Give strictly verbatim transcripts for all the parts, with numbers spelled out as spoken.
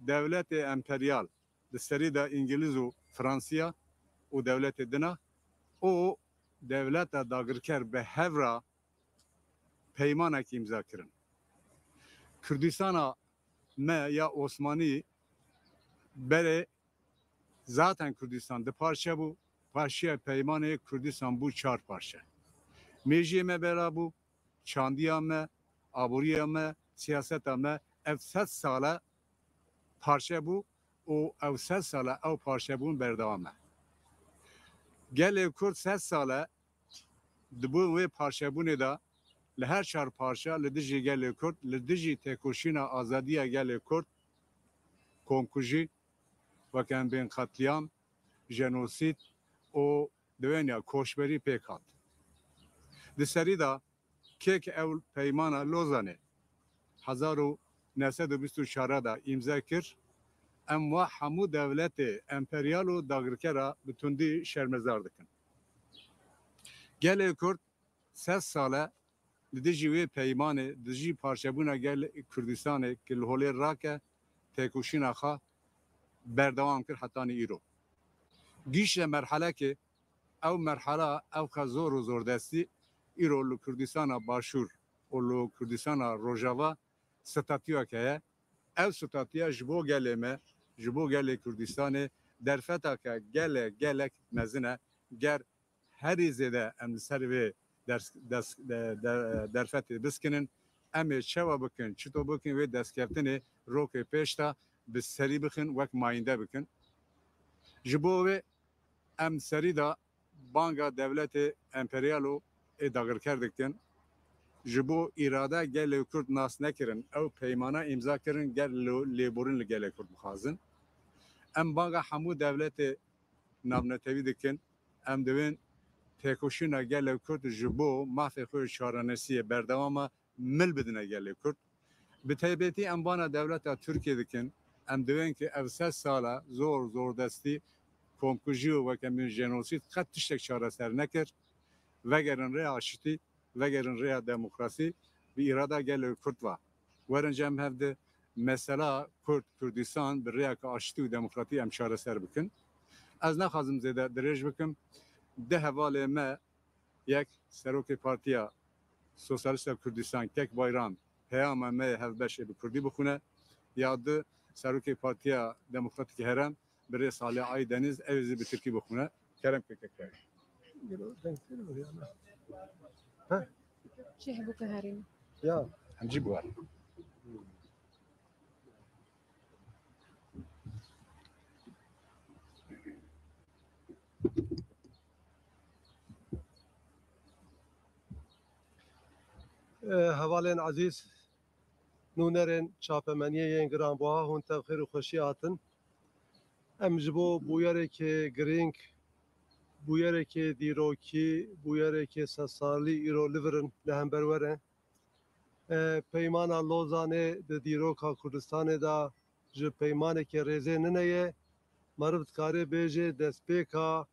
Dewletê emperyal, di serî de Îngiliz û Fransiya û dewletê dina û dewleta dagirker bi hev re peymanek îmza kirin. Kurdistana me ya Osmanî berê zaten Kurdistan di parçe bû, paşiya peymanê Kurdistan bû çar parçe. Mêjiyê me bela bû, çandiya me, aboriya me, siyaseta me, ev sed sale parçe bû û ew sed sale ew parçebûn berdewam e. Gelê Kurd sed sale di bo wê parçebûnê de li her çar parça li dijî gelê Kurd, li dijî têkoşîna azadiya gelê Kurd, komkujî, weke em bên qetlîam, jenosîd û di wênya koçberî pêk hat. Di serî de kêk ew peymana Lozanê hezar û neh sed û bîst û çar de îmze kir, em wa hemû dewletê emperyal û dagirkera bi tundî şermezar dikin. Gelê Kurd sed sal e li dijî wê peymanê, dijî parçebûna gel Kurdistanê ki li holê rake têkoşîna xwe berdewam kir hetanî îro. Gihîşte merhelekê, ew merhela ewqas zor û zordestî îro li Kurdistana Başûr û li Kurdistana Rojava statuyek heye. Ev statuya ji bo gelê me, ji bo gelê Kurdistanê derfeteke gelek, gelek mezin e. Ger herî zêde em li ser vê ders-, des-, de-, de-, derfetê biskinin, em ê çawa bikin, çito bikin, wê destkeftinê rokê pêş de bi serî bixin, wek mayînde bikin. Ji bo wê em serî de banga dewletê emperyal û ê dagirker dikin. Ji bo îrada gelê Kurd nas nekirin, ew peymana îmza kirin, ger lo-, lêborîn li gelê Kurd bixwazin. Em banga hemû dewletê navnetewî dikin. Em divên têkoşîna gelê Kurd ji bo mafê xwe û çarenesiyê berdewam e, mil bidine gelê Kurd. Bi taybetî em bana dewleta Tirkiyê dikin. Em divên ki ev sed sala zor, zordestî, komkujî û weke min jenosîd qet tiştek çareser nekir. Vegerin rêya aşitî, vegerin rêya demokrasî, bi îrada gelê Kurd ve. Werin cem hev di mesela Kurd, Kurdistan bi rêyeke aşitî û demokratî em çareser bikin. Ez naxwazim zêde dirêj bikim. Di hevalê me yek Serokê Partiya Sosyalîst a Kurdistan Kek Bayram peyama me yê hevbeş ê bi Kurdî bixwine, ya di Serokê Partiya Demokratîk Herêm birêz Salih Aydeniz ew ê zî bi Tirkî bixwine. Kerem ke kek. Gelo dengtir û ya ne? He? Çi hebû ke herîne? Ya. Em cî biwerin. E, hevalên ezîz, nûnerên çapemeniyê yên giranbuha, hûn tev xêr û xweşî hatin. Em ji bo bûyerekê girîng, bûyerekê dîrokî, bûyerekê sedsalî îro li vir in, li hember we re. E, Peymana Lozanê di dîroka Kurdistanê de ji peymanekê rêzê nine ye. Meriv dikare bêje destpêka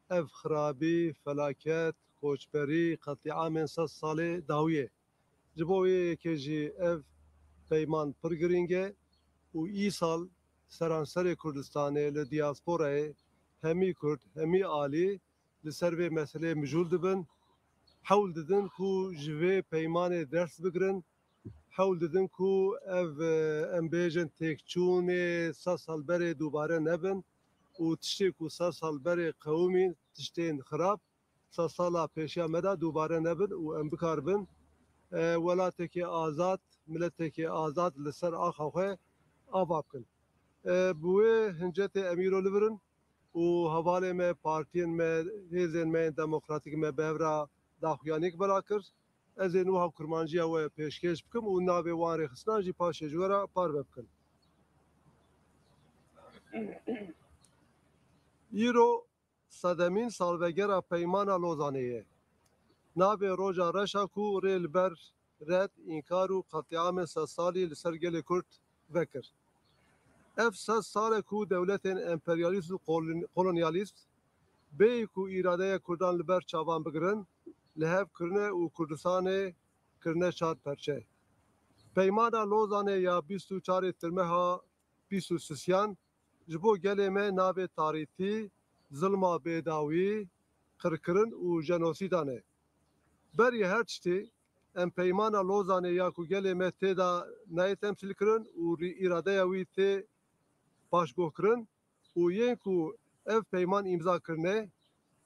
ev xirabî, felaket, koçberî, qetlîamên sed salê dawiyê. Ji bo wê yekê jî ev peyman pir girîng e û îsal seranserê Kurdistanê li diasporayê hemî Kurd, hemî alî li ser vê meseleyê mijûl dibin, hewl didin ku ji vê peymanê ders bigirin, hewl didin ku ev, e, em bêjin têkçûnê sed sal berê dubare nebin û tiştê ku sed sal berê qewimîn tiştên xirab, sed sala pêşiya me de dubare nebin û em bikaribin, e, welatekê azad, miletekê azad li ser axa xwe ava bikin. E, bi wê hincetê em îro li vir in û hevalê me, partiyên me, hêzên me yên demokratîk me bi hev re daxuyaniyek bela kir. Ez ê niha kurmanciya we pêşkêş bikim û navê wan rêxistinan jî paşê ji we re parve bikin. Îro sedemîn salvegera Peymana Lozanê ye. Navê roja reş a ku rê li ber red, înkar û qetlîamên sed salî li ser gelê Kurd vekir. Ev sed sal e ku dewletên emperyalîst û kolon-, kolonyalîst bêyî ku îradeya Kurdan li ber çavan bigirin, li hev kirine û Kurdistanê kirine çar perçe. Peymana Lozanê ya bîst û çarê Tirmeha bîst û sisiyan ji bo gelê me navê tarîtî, zilma bêdawî, qirkirin û jenosîdan e. Berî her tiştî, em Peymana Lozanê ya ku gelê me tê de nayê temsîlkirin û rî-, îradeya wî tê paşguhkirin û yên ku ev peyman îmza kirine,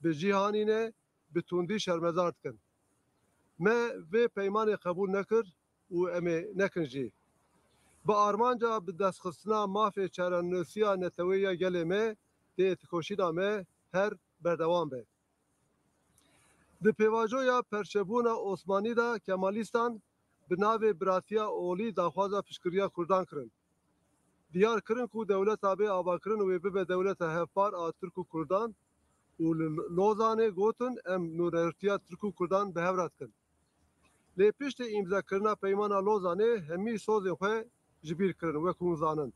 bi cîhanî ne, bi tundî şermezar dikin. Me vê peymanê qebûl nekir û em ê nekin jî. Bi armanca bi destxistina mafê çarenûsiya neteweyî ya gelê me, dê têkoşîna me her berdewam be. Di pêvajoya perçebûna Osmanî de Kemalîstan bi navê Biratiya Olî daxwaza piştgiriya Kurdan kirin. Diyar kirin ku dewleta bê avakirin wê bibe dewleta hevpar a Tirk û Kurdan û li Lozanê gotin, em nûnertiya Tirk û Kurdan bi hev re dikin. Lê piştî îmzakirina Peymana Lozanê hemî sozên xwe ji bîr kirin, wek hûn zanin.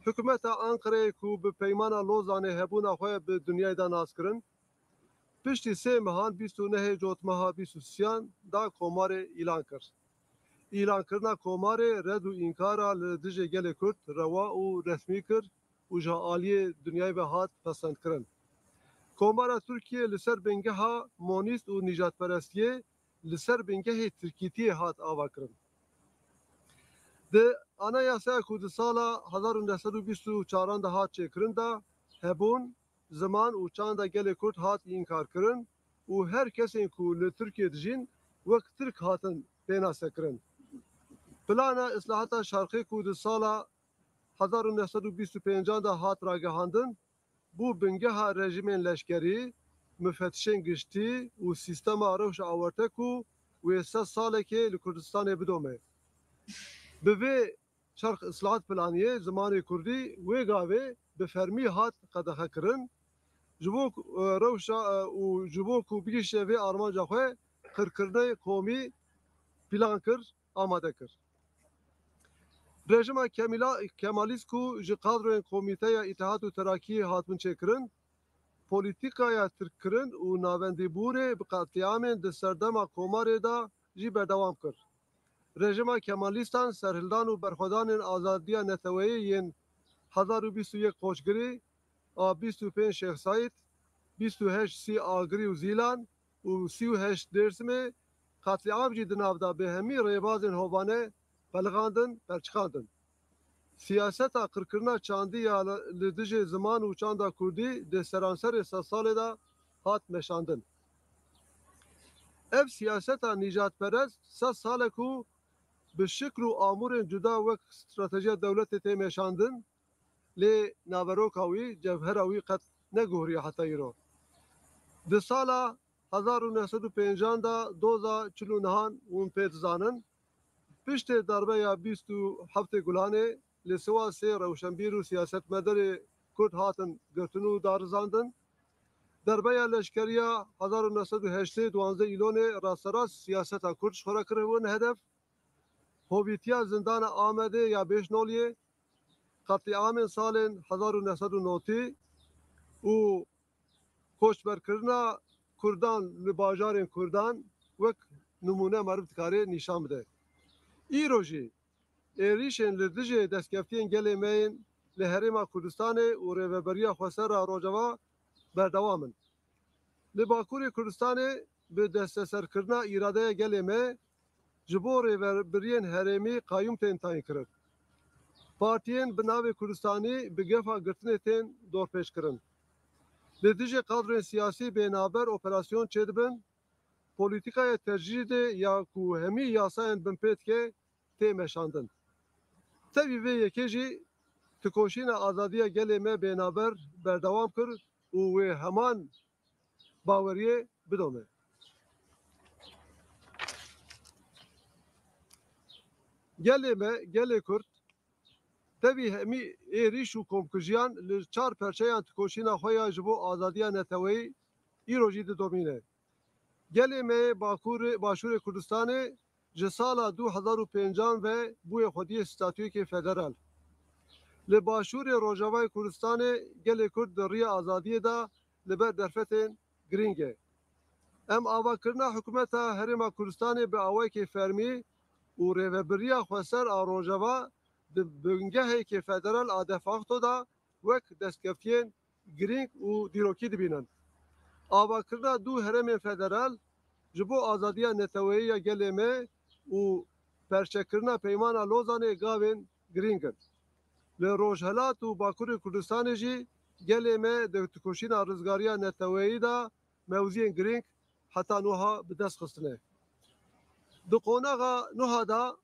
Hikûmeta Anqereyê ku bi Peymana Lozanê hebûna xwe bi dinyayê de nas kirin, piştî sê mehan bîst û nehê Cotmeha bîst û sisiyan da komarê îlan kir. Îlankirina komarê red û înkara li dijê gelê Kurd rewa û resmî kir û ji aliyê dinyayê ve hat pesendkirin. Komara Tirkiyê li ser bingeha monîst û nîjadperestiyê, li ser bingehê tirkîtiyê hat avakirin. Di anayasaya ku di sala hezar û neh sed û bîst û çaran de hat çêkirin de hebûn, ziman û çanda gelê Kurd hat înkarkirin û her kesên ku li Tirkiyê dijîn wek Tirk hatin pênasekirin. Plana Islahata Şerqê ku di sala hezar û neh sed û bîst û pêncan de hat ragihandin, bû bingeha rejîmên leşkerî, mifetişên giştî û sîstema rewşa awarte ku wê sed salekê li Kurdistanê bidome. Bi vê Şerq Islahat Planiyê zimanê Kurdî wê gavê bi fermî hat qedexekirin. Ji bo ku, e, rewşa, e, û ji bo ku bigihîşe vê armanca xwe, qirkirinê komî plan kir, amade kir. Rejîma Kemîla-, Kemalîst ku ji kadroyên Komîteya Îtihat û Terakiyê hatibin çêkirin, polîtîkaya tirkkirin û navendîbûnê bi qetlîamên di serdema komarê de jî berdewam kir. Rejîma Kemalîstan serhildan û berxwedanên azadiya neteweyê yên hezar û bîst û yek Qoçgirî, a bîst û pênc Şêx Seîd, bîst û heşt Sî Agirî û Zîlan û sî û heşt Dêrsimê, qetlîam jî di nav de bi hemî rêbazên hovane qelixandin, perçiqandin. Siyaseta qirkirina çandî ya li, li dijê ziman û çanda kurdî di seranserê sedsalê de hat meşandin. Ev siyaseta nîjadperest sed sal e ku bi şikl û amûrên cuda wek stratejiya dewletê tê meşandin, lê naveroka wî, cevhera wî qet neguheriye heta îro. Di sala hezar û neh sed û pêncan de doza çil û nehan hûn pê dizanin. Piştê darbeya bîst û heftê Gulanê li Sivasê rewşenbîr û siyasetmedarê Kurd hatin girtin û darizandin. Darbeya leşkerî ya hezar û neh sed û heştê duwanzdeh Îlonê rasterast siyaseta Kurd ji xwe re kiribûn hedef. Hovîtiya zindana Amedê ya Bêşnoliyê, qetlîamên salên hezar û neh sed û notî û koçberkirina Kurdan li bajarên Kurdan wek nimûne meriv dikare nîşan bide. Îro jî êrîşên li dijê destkeftiyên gelê me yên li Herêma Kurdistanê û Rêveberiya Xweser a Rojava berdewam in. Li Bakurê Kurdistanê bi desteserkirina îradeya gelê me ji bo rêvebiriyên herêmî qayûm tên tayînkirin. Partiyên bi navê Kurdistanî bi gefa girtinê tên dorpêçkirin. Li dijî kadroyên siyasî bênaber operasyon çêdibin, polîtîkaya tecrîdê ya ku hemî yasayên binpê dike tê meşandin. Tevî vê yekê jî têkoşîna azadiya gelê me bênaber berdewam kir û wê heman baweriyê bidome. Gelê me, gelê Kurd, tevî hemî êrîş û komkujiyan li çar perçeyan têkoşîna xwe ya ji bo azadiya neteweyî îro jî didomîne. Gelê me yê Bakurê, Başûrê Kurdistanê ji sala du hezar û pêncan ve bûye xwediyê statuyekê federal. Li Başûrê Rojavayê Kurdistanê gelê Kurd di riya azadiyê de li ber derfetên girîng e. Em avakirina hikûmeta Herêma Kurdistanê bi awayekê fermî û rêvebiriya xweser a Rojava di bingehekê federal a de facto de wek destkeftiyên girîng û dîrokî dibînin. Avakirina du herêmên federal ji bo azadiya neteweyî ya gelê me û perçekirina Peymana Lozanê gavên girîng in. Li Rojhelat û Bakurê Kurdistanê jî gelê me di têkoşîna rizgariya neteweyî de mewziyên girîng heta nuha bi dest xistine. Di qonaxa nuha de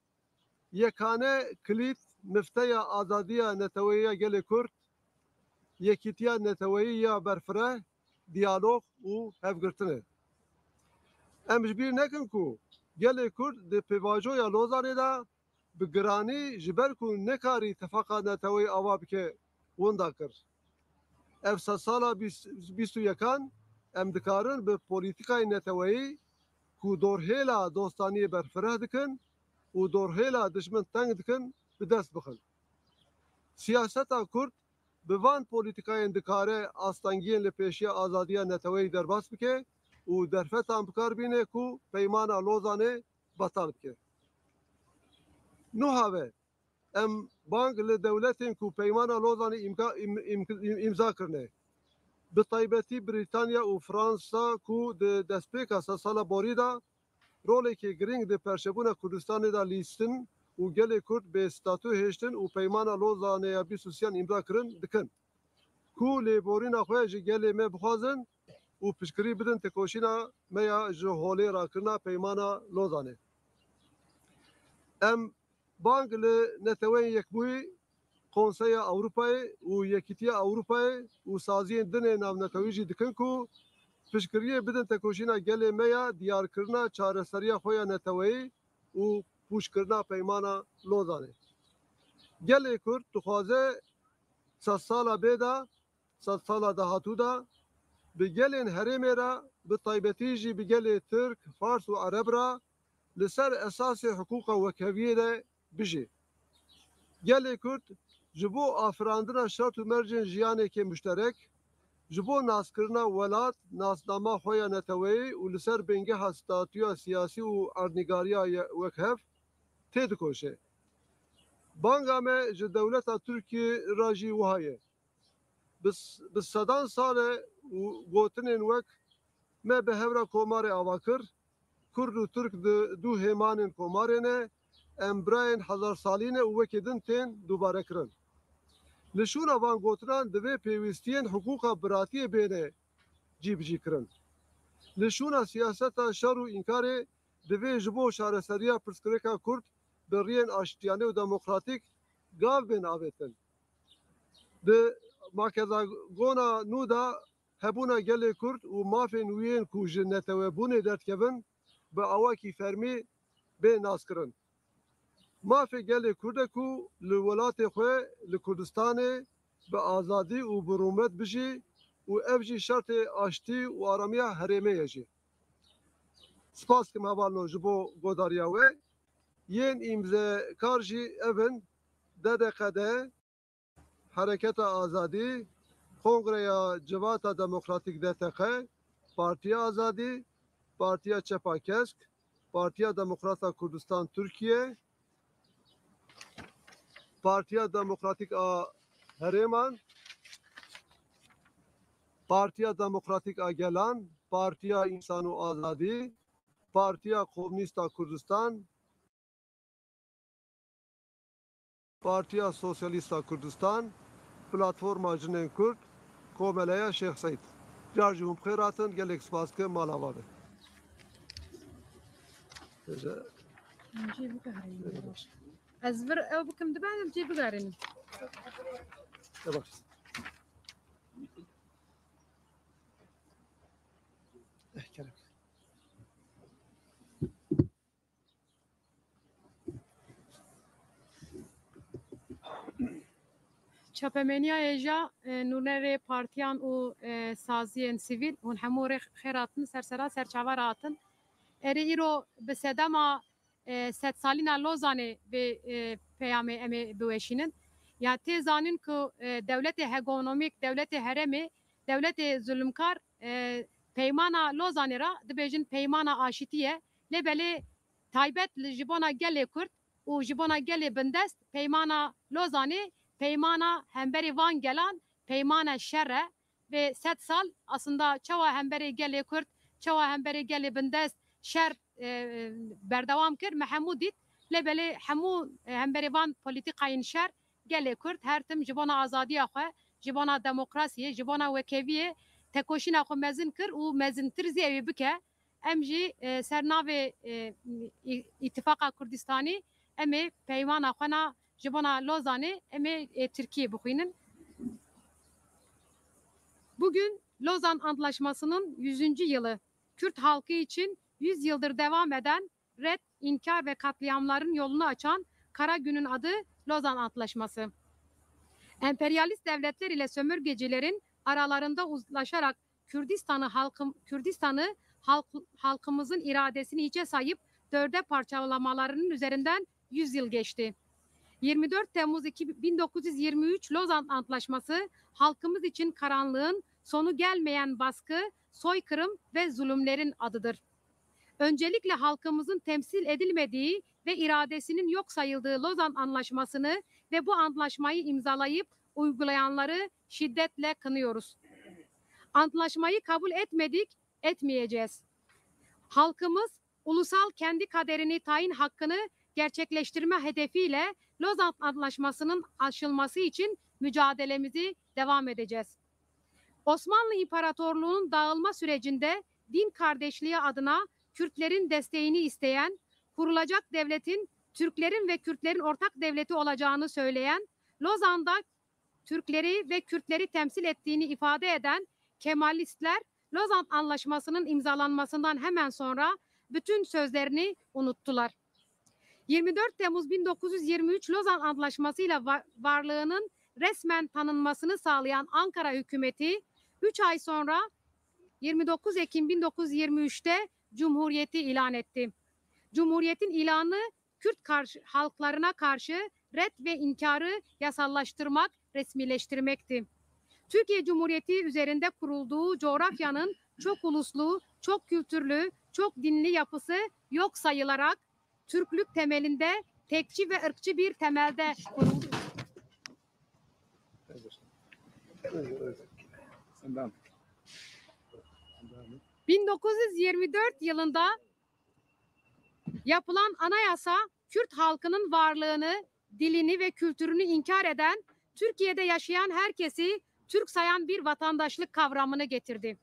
yekane kilît mifteya azadiya neteweyî ya gelê Kurd, yekîtiya neteweyî ya berfireh, diyalog û hevgirtin e. Em ji bîr nekin ku gelê Kurd di pêvajoya Lozanê de bi giranî ji ber ku nekarî tifaqa neteweyî ava bike, winda kir. Ev sedsala bîst, bîst û yekan em dikarin bi polîtîkayên neteweyî ku dorhêla dostaniyê berfireh dikin û dorhêla dijmin teng dikin, bi dest bixin. Siyaseta Kurd bi van polîtîkayên dikare astengiyên li pêşiya azadiya neteweyî derbas bike û derfetan bi kar bîne ku Peymana Lozanê betal bike. Nuha ve em bang li dewletên ku Peymana Lozanê îmka-, îm-, îm-, îm-, îmza kirine, bi taybetî Brîtanya û Fransa ku di destpêka sedsala borî de rolekê girîng di perçebûna Kurdistanê de lîstin û gelê Kurd bê statû hêştin û Peymana Lozanê ya bîst û sêyan îmza kirin, dikin, ku lêborîna xwe ji gelê me bixwazin û piştgirî bidin têkoşîna me ya ji holê rakirina Peymana Lozanê. Em bang li Neteweyên Yekbûyî, Konseya Ewropayê û Yekîtiya Ewropayê û saziyên din ê navnetewî jî dikin ku piştgiriyê bidin têkoşîna gelê me ya diyarkirina çareseriya xwe ya neteweyî û pûçkirina Peymana Lozanê. Gelê Kurd dixwaze sedsala bê de, sedsala dahatû de bi gelên herêmê re, bi taybetî jî bi gelê Tirk, Fars û Ereb re li ser esasê hiqûqa wekheviyê de bijî. Gelê Kurd ji bo afirandina şert û mercên jiyanekê muşterek, ji bo naskirina welat, nasnama xwe ya neteweyî û li ser bingeha statûya siyasî û erdnîgariya ye-, wekhev têdikoşe. Banga me ji dewleta Tirkiyê re jî wiha ye. Bi s-, bi sedan sal e û gotinên wek me bi hev re komarê ava kir, Kurd û Tirk di du hêmanên komarê ne, em birayên hezarsalî ne û wekî din tên dubare kirin. Li şûna van gotinan divê pêwîstiyên hiqûqa biratiyê bêne cîbicîkirin. Li şûna siyaseta şer û înkarê divê ji bo çareseriya pirsgirêka Kurd bi riyên aştiyane û demokratîk gav bên avêtin. Di makezagona nû de hebûna gelê Kurd û mafên wî yên ku ji netewebûnê derdikevin bi awakî fermî bê naskirin. Mafê gelê Kurd e ku li welatê xwe, li Kurdistanê bi azadî û bi rûmet bijî û ev jî şertê aştî û aramiya herêmê ye jî. Spas dikim hevalno ji bo godariya we. Yên îmzekar jî ev in: D D K D, Hereketa Azadî, Kongreya Civata Demokratîk D T K, Partiya Azadî, Partiya Çepa Kesk, Partiya Demokrata Kurdistan Tirkiye, Partiya Demokratîk a Herêman, Partiya Demokratîk a Gelan, Partiya Însan û Azadî, Partiya Komûnîst a Kurdistan, Partiya Sosyalîst a Kurdistan, Platforma Jinên Kurd, Komeleya Şêx Seîd. Car jî hûn bi xêr hatin, gelek spas dikim, mala ava be. Ez vir ew bikim dibe, em cê bigerînim. Te baş. Eh, kerem. Çapemeniya hêja, e, nûnerê partiyan û, e, saziyên sivîl, hûn hemû rê xêr hatin, ser sera, ser çava re hatin. Erê îro bi sedema, e, sedsalîna Lozanê vê, e, peyamê em ê biweşînin. Ya tê zanîn ku, e, dewletê hegemonîk, dewletê herêmê, dewletê zulmkar, e, peymana Lozanê re dibêjin peymana aşitî ye. Lê belê taybet li ji bona gelê Kurd, û ji bona gelê bindest peymana Lozanê peymana hemberî van gelan peymana şer e. Vê sed sal aslında çawa hemberî gelê Kurd, çawa hemberî gelê bindest şer, e, berdewam kir, me hemû dît. Lê belê hemû, e, hemberî van polîtîkayên şer gelê Kurd her tim ji bona azadiya xwe, ji bona demokrasiyê, ji bona wekeviyê tekoşîna xwe mezin kir û mezintir zî ew ê bike. Em jî, e, ser navê, e, î-, Îtifaqa Kurdistanî, em ê peymana xwe na ji bona Lozanê em ê, e, Tirkiyê bixwînin. Bugün Lozan Antlaşması'nın yüzüncü yılı. Kürt halkı için yüz yıldır devam eden red, inkar ve katliamların yolunu açan kara günün adı Lozan Antlaşması. Emperyalist devletler ile sömürgecilerin aralarında uzlaşarak Kürdistan'ı halkım, Kürdistan'ı halk, halkımızın iradesini hiçe sayıp dörde parçalamalarının üzerinden yüz yıl geçti. Yirmi dört Temmuz iki, bin dokuz yüz yirmi üç Lozan Antlaşması halkımız için karanlığın, sonu gelmeyen baskı, soykırım ve zulümlerin adıdır. Öncelikle halkımızın temsil edilmediği ve iradesinin yok sayıldığı Lozan Antlaşması'nı ve bu antlaşmayı imzalayıp uygulayanları şiddetle kınıyoruz. Antlaşmayı kabul etmedik, etmeyeceğiz. Halkımız ulusal kendi kaderini tayin hakkını gerçekleştirme hedefiyle Lozan Antlaşması'nın aşılması için mücadelemizi devam edeceğiz. Osmanlı İmparatorluğu'nun dağılma sürecinde din kardeşliği adına Kürtlerin desteğini isteyen, kurulacak devletin Türklerin ve Kürtlerin ortak devleti olacağını söyleyen, Lozan'da Türkleri ve Kürtleri temsil ettiğini ifade eden Kemalistler Lozan Antlaşması'nın imzalanmasından hemen sonra bütün sözlerini unuttular. Yirmi dört Temmuz bin dokuz yüz yirmi üç Lozan Antlaşması'yla va-, varlığının resmen tanınmasını sağlayan Ankara hükümeti üç ay sonra yirmi dokuz Ekim bin dokuz yüz yirmi üçte Cumhuriyeti ilan etti. Cumhuriyetin ilanı Kürt karşı, halklarına karşı red ve inkarı yasallaştırmak, resmileştirmekti. Türkiye Cumhuriyeti üzerinde kurulduğu coğrafyanın çok uluslu, çok kültürlü, çok dinli yapısı yok sayılarak Türklük temelinde tekçi ve ırkçı bir temelde kuruldu. Senden. bin dokuz yüz yirmi dört yılında yapılan anayasa Kürt halkının varlığını, dilini ve kültürünü inkar eden, Türkiye'de yaşayan herkesi Türk sayan bir vatandaşlık kavramını getirdi.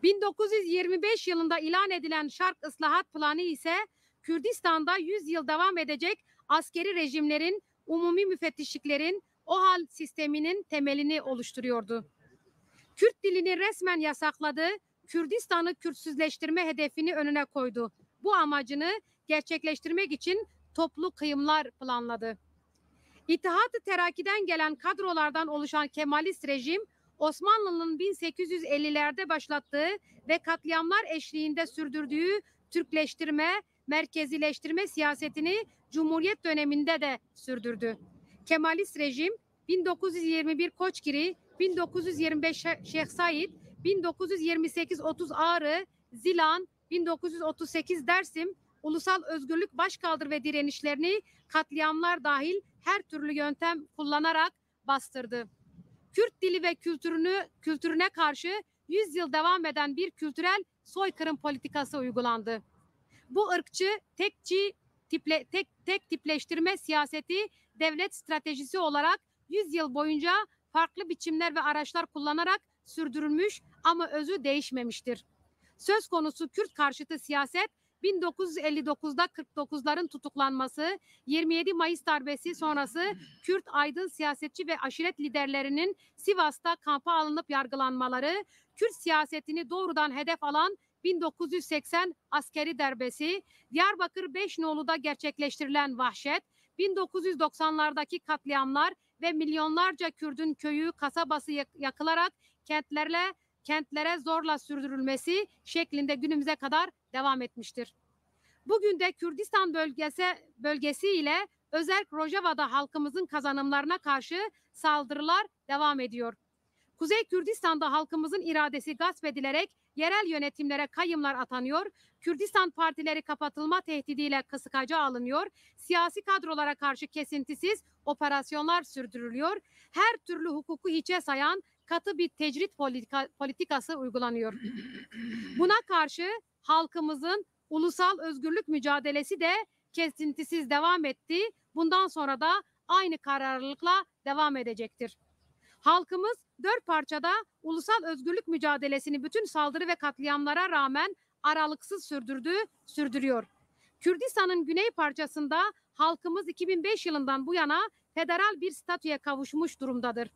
bin dokuz yüz yirmi beş yılında ilan edilen Şark Islahat Planı ise Kürdistan'da yüz yıl devam edecek askeri rejimlerin, umumi müfettişliklerin, OHAL sisteminin temelini oluşturuyordu. Kürt dilini resmen yasakladığı, Kürdistan'ı Kürtsüzleştirme hedefini önüne koydu. Bu amacını gerçekleştirmek için toplu kıyımlar planladı. İttihat-ı Terakki'den gelen kadrolardan oluşan Kemalist rejim, Osmanlı'nın bin sekiz yüz ellilerde başlattığı ve katliamlar eşliğinde sürdürdüğü Türkleştirme, merkezileştirme siyasetini Cumhuriyet döneminde de sürdürdü. Kemalist rejim bin dokuz yüz yirmi bir Koçgiri, bin dokuz yüz yirmi beş Şe-, Şeyh Said, bin dokuz yüz yirmi sekiz otuz Ağrı, Zilan, bin dokuz yüz otuz sekiz Dersim, Ulusal Özgürlük Başkaldır ve direnişlerini katliamlar dahil her türlü yöntem kullanarak bastırdı. Kürt dili ve kültürünü, kültürüne karşı yüz yıl devam eden bir kültürel soykırım politikası uygulandı. Bu ırkçı, tekçi, tiple-, tek, tek tipleştirme siyaseti devlet stratejisi olarak yüz yıl boyunca farklı biçimler ve araçlar kullanarak sürdürülmüş ama özü değişmemiştir. Söz konusu Kürt karşıtı siyaset bin dokuz yüz elli dokuzda kırk dokuzların tutuklanması, yirmi yedi Mayıs darbesi sonrası Kürt aydın, siyasetçi ve aşiret liderlerinin Sivas'ta kampa alınıp yargılanmaları, Kürt siyasetini doğrudan hedef alan bin dokuz yüz seksen askeri darbesi, Diyarbakır Beş Nolu'da gerçekleştirilen vahşet, bin dokuz yüz doksanlardaki katliamlar ve milyonlarca Kürdün köyü, kasabası yak-, yakılarak kentlerle, kentlere zorla sürdürülmesi şeklinde günümüze kadar devam etmiştir. Bugün de Kürdistan bölgesi, bölgesi ile özellikle Rojava'da halkımızın kazanımlarına karşı saldırılar devam ediyor. Kuzey Kürdistan'da halkımızın iradesi gasp edilerek yerel yönetimlere kayyımlar atanıyor, Kürdistan partileri kapatılma tehdidiyle kısıkaca alınıyor, siyasi kadrolara karşı kesintisiz operasyonlar sürdürülüyor, her türlü hukuku hiçe sayan katı bir tecrit politika-, politikası uygulanıyor. Buna karşı halkımızın ulusal özgürlük mücadelesi de kesintisiz devam etti. Bundan sonra da aynı kararlılıkla devam edecektir. Halkımız dört parçada ulusal özgürlük mücadelesini bütün saldırı ve katliamlara rağmen aralıksız sürdürdü, sürdürüyor. Kürdistan'ın güney parçasında halkımız iki bin beş yılından bu yana federal bir statüye kavuşmuş durumdadır.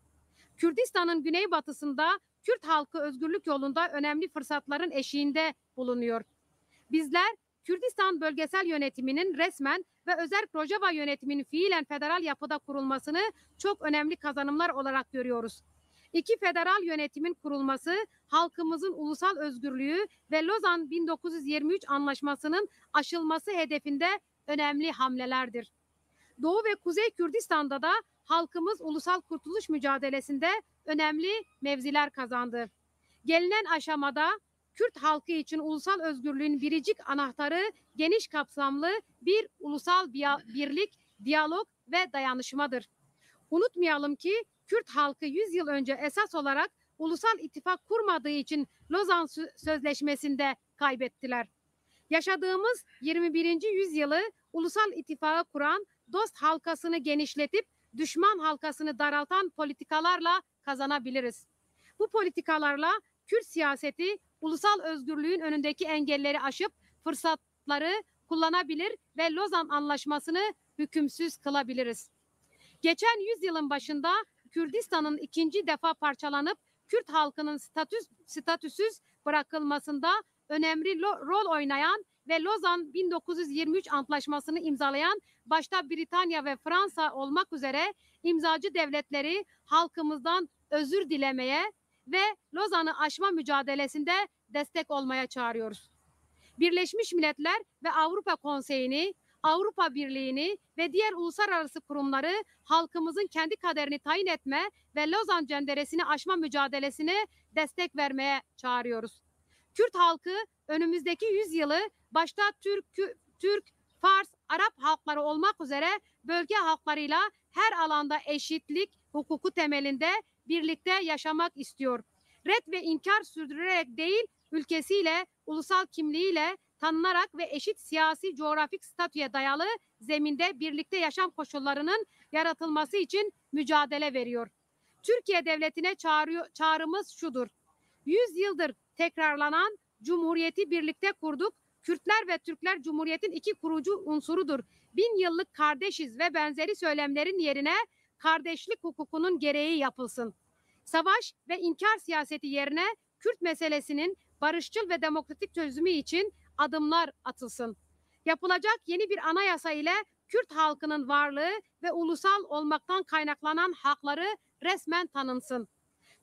Kürdistan'ın güneybatısında Kürt halkı özgürlük yolunda önemli fırsatların eşiğinde bulunuyor. Bizler Kürdistan bölgesel yönetiminin resmen ve özerk Rojava yönetiminin fiilen federal yapıda kurulmasını çok önemli kazanımlar olarak görüyoruz. İki federal yönetimin kurulması halkımızın ulusal özgürlüğü ve Lozan bin dokuz yüz yirmi üç Anlaşması'nın aşılması hedefinde önemli hamlelerdir. Doğu ve Kuzey Kürdistan'da da halkımız ulusal kurtuluş mücadelesinde önemli mevziler kazandı. Gelinen aşamada Kürt halkı için ulusal özgürlüğün biricik anahtarı geniş kapsamlı bir ulusal biya-, birlik, diyalog ve dayanışmadır. Unutmayalım ki Kürt halkı yüz yıl önce esas olarak ulusal ittifak kurmadığı için Lozan Sö-, Sözleşmesi'nde kaybettiler. Yaşadığımız yirmi birinci yüzyılı ulusal ittifakı kuran, dost halkasını genişletip düşman halkasını daraltan politikalarla kazanabiliriz. Bu politikalarla Kürt siyaseti ulusal özgürlüğün önündeki engelleri aşıp fırsatları kullanabilir ve Lozan Anlaşması'nı hükümsüz kılabiliriz. Geçen yüzyılın başında Kürdistan'ın ikinci defa parçalanıp Kürt halkının statüs-, statüsüz bırakılmasında önemli lo-, rol oynayan ve Lozan bin dokuz yüz yirmi üç Antlaşması'nı imzalayan, başta Britanya ve Fransa olmak üzere, imzacı devletleri halkımızdan özür dilemeye ve Lozan'ı aşma mücadelesinde destek olmaya çağırıyoruz. Birleşmiş Milletler ve Avrupa Konseyi'ni, Avrupa Birliği'ni ve diğer uluslararası kurumları halkımızın kendi kaderini tayin etme ve Lozan cenderesini aşma mücadelesine destek vermeye çağırıyoruz. Kürt halkı önümüzdeki yüzyılı başta Türk, Kü-, Türk, Fars, Arap halkları olmak üzere bölge halklarıyla her alanda eşitlik hukuku temelinde birlikte yaşamak istiyor. Red ve inkar sürdürerek değil, ülkesiyle, ulusal kimliğiyle tanınarak ve eşit siyasi coğrafik statüye dayalı zeminde birlikte yaşam koşullarının yaratılması için mücadele veriyor. Türkiye devletine çağırıyor, çağrımız şudur. Yüz yıldır tekrarlanan "Cumhuriyeti birlikte kurduk, Kürtler ve Türkler Cumhuriyet'in iki kurucu unsurudur, bin yıllık kardeşiz" ve benzeri söylemlerin yerine kardeşlik hukukunun gereği yapılsın. Savaş ve inkar siyaseti yerine Kürt meselesinin barışçıl ve demokratik çözümü için adımlar atılsın. Yapılacak yeni bir anayasa ile Kürt halkının varlığı ve ulusal olmaktan kaynaklanan hakları resmen tanınsın.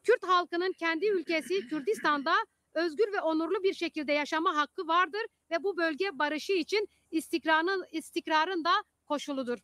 Kürt halkının kendi ülkesi Kürdistan'da özgür ve onurlu bir şekilde yaşama hakkı vardır ve bu bölge barışı için istikrarın, istikrarın da koşuludur.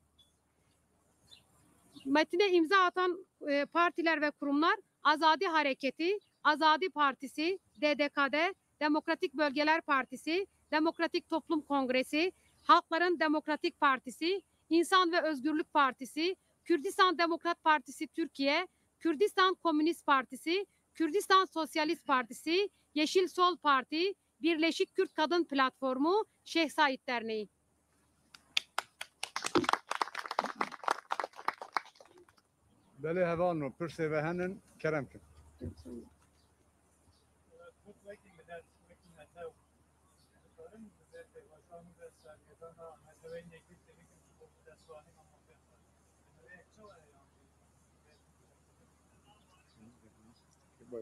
Metine imza atan, e, partiler ve kurumlar: Azadi Hareketi, Azadi Partisi, D D K D, Demokratik Bölgeler Partisi, Demokratik Toplum Kongresi, Halkların Demokratik Partisi, İnsan ve Özgürlük Partisi, Kürdistan Demokrat Partisi Türkiye, Kürdistan Komünist Partisi, Kürdistan Sosyalist Partisi, Yeşil Sol Parti, Birleşik Kürt Kadın Platformu, Şeyh Said Derneği. Belê hevalno, pirsê ve henin, kerem kin.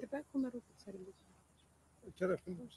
Dibe ku me rû serê bû. Kerem kin.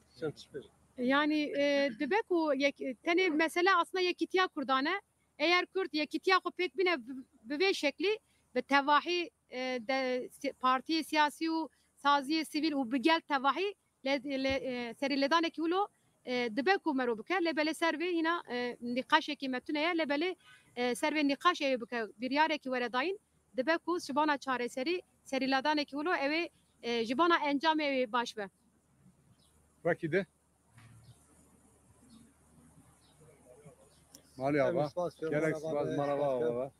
Sen tişt bêjî. Yani, e, dibe ku yek-, tenê mesele aslında yekîtiya Kurdan e. Eğer Kurd yekîtiya xwe pêk bîne bi, bi vê şeklî, bi tevahî, e, de, si-, partiyê siyasî û saziyê sivîl û bi gel tevahî le, le, e, serî lêdanekî wilo, e, dibe ku mero bike, lê belê ser vê hîna, e, nîqaşekî me tune ye, lê belê, e, ser vê nîqaş ewê bike, biryarekî were dayîn, dibe ku ji bona çareserî serî lêdanekî wilo ewê, e, ji bona encamê ewê baş be. Wekî di. Malê ava. Gelek spas, merhaba, merhaba.